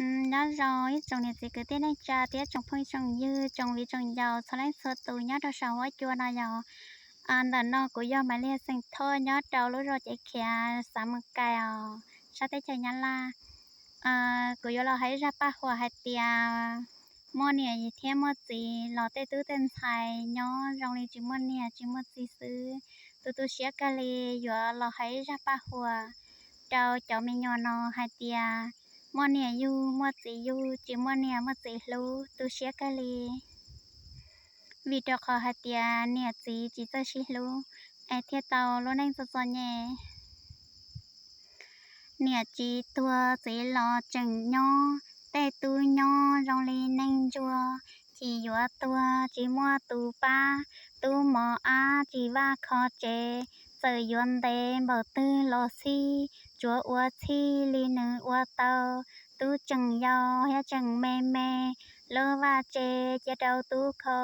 Nyob zoo ib tsoom niam txiv kwv tij neej tsa thiab tsoom phooj tsoom ywg, tsoom viv tsoom ncaus txhua leej txhua tus nyob rau saum huab cua no yog. Ntawm no kuv yog Maiv Liag xeem Thoj nyob rau lub zos Cev Khiav, xav Mus Kais os, sab teb chaws Nyab Laj. Kuv yuav los hais zaj paj huam hais tias muaj niam thiab muaj txiv los tej tub tej ntxhais nyob zoo li tsis muaj niam tsis muaj txiv xwb. Tu tu siab kawg li, yuav los hais zaj paj huam rau cov me nyuam no hais tias muaj niam yug muaj txiv yug, tsis muaj niam muaj txiv hlub, tu siab kawg li. Vim rau qhov hais tias niam txiv tsis txawj sib hlub es thiaj tau lub neej txom txom nyem. Niam txiv tuag txiv los tseem nyob, tej tub nyob zoo li neeg ntsuag, chim yuav tuag tsis muaj tus pab, tub mos ab tsis vaj kho tsev, txawm yuav ntev npaum twg los xij, tsuav ua txhij li nws ua tau. Tub tseem yau thiab tseem me me, lub vaj tse cia rau tub kho,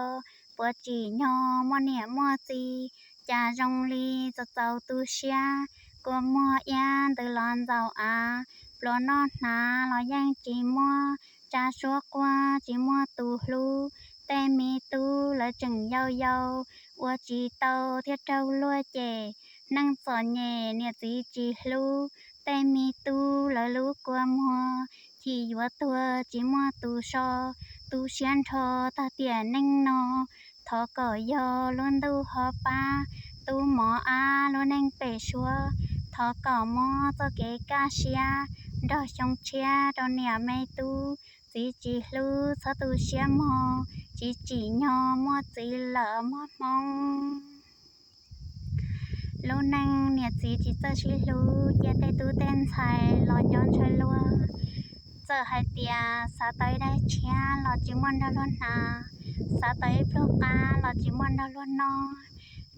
puas tsim nyog muaj niam muaj txiv, cas zoo li txaus txaus tu siab. Kua muag iab ntws los ntxaus av, pluas noj hnav los yeej tsis muaj, tsa suab quaj tsis muaj tus hlub. Tej me tub lawv tseem yau yau, ua tsis tau thiab raug luag cem, neej txom nyem niam txiv tsis hlub. Tej me tub lawv lub kua muag, chim yuav tuag tsis muaj tus so, tu siab nrho tag tiam neej no. Thov kom yog lub ntuj ho pab tub mos ab lub neej pem suab, thov kom muab txoj kev kaj siab nrog xyoo tshiab rau niam me tub. Txiv tsis hlub txhob tu siab mog, tsis tsim nyog muaj txiv lawm mog Hmoob. Lub neej niam txiv tsis txawj sib hlub, cia tej tub tej ntxhais los nyob ntshaw luag. Txawm hais tias xav tau ib daim tshiab los tsis muaj nrog luag hnav, xav tau ib pluag qab los tsis muaj nrog luag noj,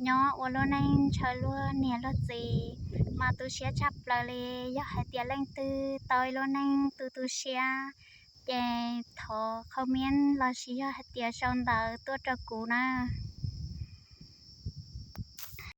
nyob ua lub neej ntshaw luag niam luag txiv, mas tu siab tshaj plaws li. Yog hais tias leej twg tau ib lub neej tu tu siab, ces thov comment lossis yog hais tias sau ntawv tuaj rau kuv na.